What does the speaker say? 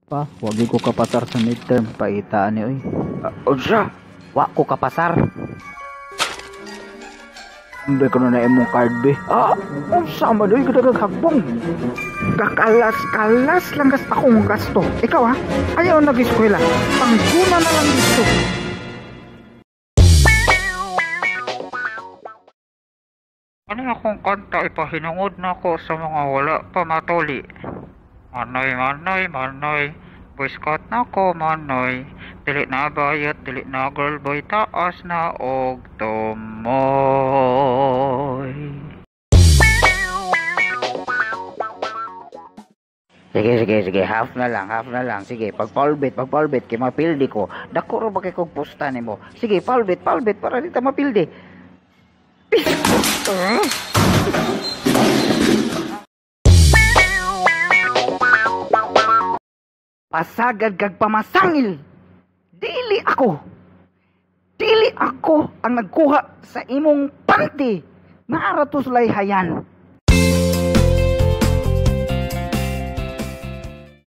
Pa, wa gyud ko kapasar sa midterm, paita ani oy. Unsa? Wa ko kapasar. Hindi ko na na imong card be. Unsa man oy gud hagbong. Kakalas-kalas lang gas akong gasto. Ikaw ha, ayaw nag-eskwela. Pangguna na lang dito. Ano akong kanta ipahinungod nako sa mga wala pa matuli. Manoy, manoy, manoy, boy scout nako manoy. Dili na bayot, dili na girl boy, taas na og tumoy. Sige, sige, sige, half na lang, half na lang. Sige, pagpalbit, pagpalbit, kay mapildi ko. Dako ra ba kay kog pusta nimo? Sige, palbit, palbit, para di ta mapildi. Pasagad kag pamasangil. Dili ako. Dili ako ang nagkuha sa imong panty. Naara to sulay hayan.